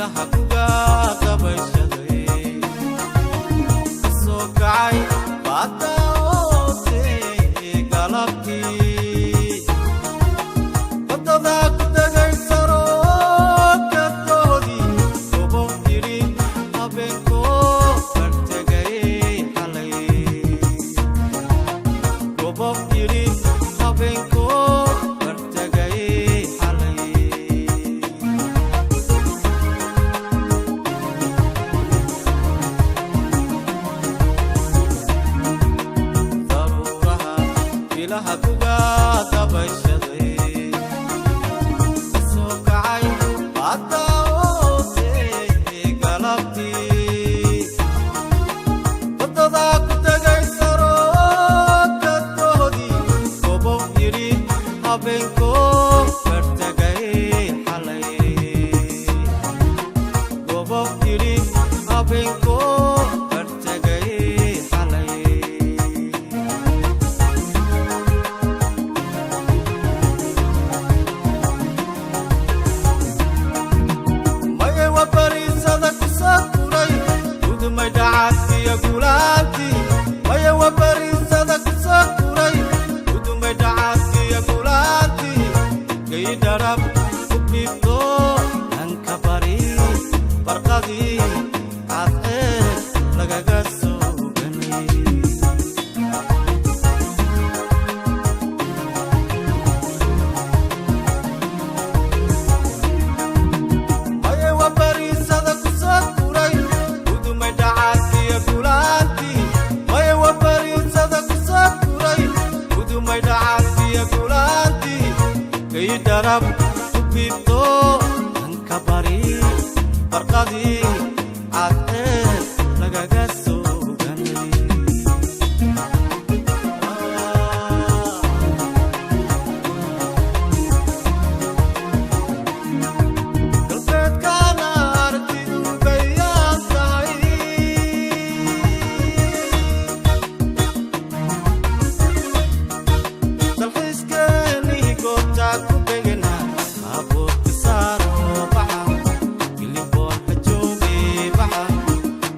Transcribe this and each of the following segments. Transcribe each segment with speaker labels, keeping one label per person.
Speaker 1: Bilaha kuga dabayshaday soo kacay baadaote galabtii wadada ku degay saro kadoodii gobo yidhi habeenkoo bartegay xalay gobo yidhi habeenkoo bartegay xalay. Daruuraha bilaha kuga dabayshaday soo kacay badaote galabtii wadada ku tegay saro kadoodii gobo yidhi habeenkoo bartegay xalay gobo yidhi habeenkoo bartegay xalay. Maye wa bariisada ku soo guray gudumay dhacadkiyo gulaantii. Maye wa bariisada ku soo guray gudumay dhacadkiyo gulaantii gaydharab ku biibto dhanka bari barqadii cadceed lagaga soo ganay. Maye wa bariisada ku soo guray gudumay dhacadkiyo gulaantii. Maye wa bariisada ku soo guray gudumay dhacadkiyo gulaantii gaydharab ku biibto dhanka bari barqadii cadceed lagaga soo ganay. Galbeedkaana aragtidu bayaan tahay dalxiiskeenii goobtaa ku degana baabuurka saaro baxa giliboon ha jooge baxa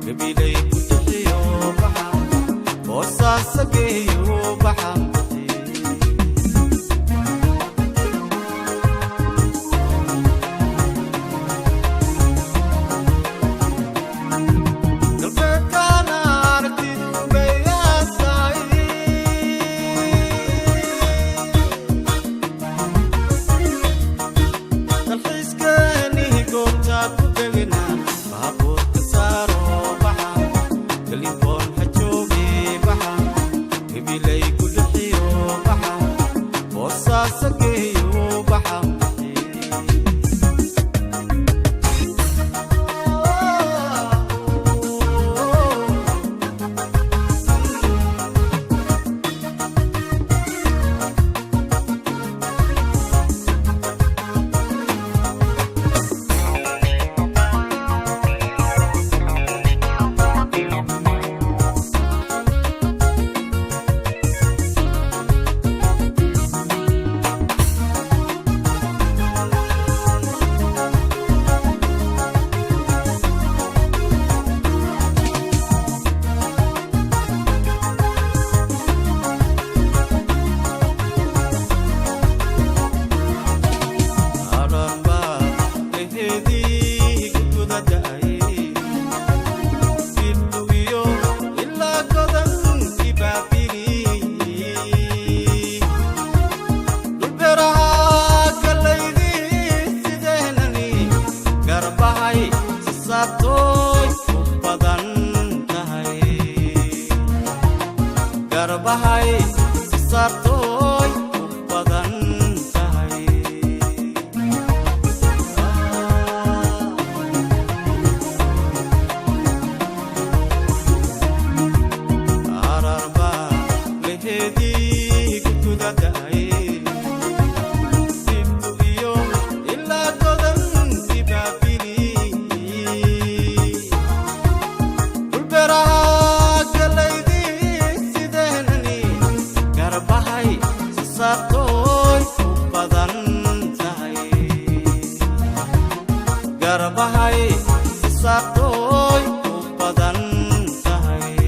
Speaker 1: gabilay ku bixiyo baxa boosaaso geeyo baxa. Galbeedkaana aragtidu bayaan tahay dalxiiskeenii goobtaa ku degana baabuurka saaro baxa galiboon ha jooge baxa gabilay ku dhixiyo baxa boosaaso geeyo baxa. Ararba eheedii guguda da'ay ibtugiyo ilaa godankii baabili dhulberaha galaydii sideenani garbahay sisaabtooy u badan tahay garbahay sisaabtooy u badan tahay. Ararba leheedii guguda da'ay ibtugiyo ilaa godankii baabili dhulberaha galaydii sideenani garbahay sisaabtooy u badan tahay garbahay. Sasaabtooy ku badan tahay.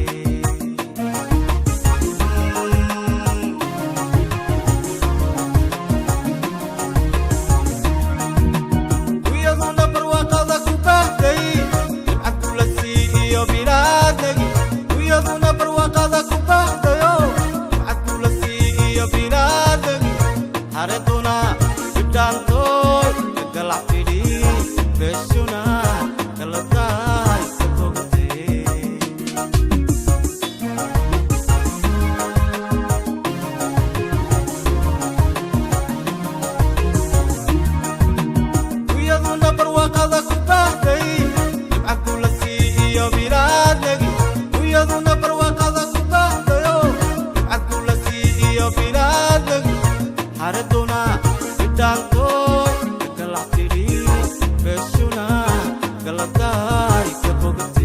Speaker 1: Guyaduna barwaaqada ku baahday, dhibcad kula sii iyo bilaadnagi. Guyaduna barwaaqada ku baahdayo, dhibcad kula sii iyo bilaadnagi. Hareduna bidhaantooy kagalac tidhi, beeshuna kaladaay ka bogtay. Guyaduna barwaaqada ku baahday, dhibcad kula sii iyo bilaadnagi. Guyaduna barwaaqada ku baahdayo, dhibcad kula sii iyo bilaadnagi. Hareduna bidhaantooy kagalac tidhi, beeshuna galadaay ka bogtay.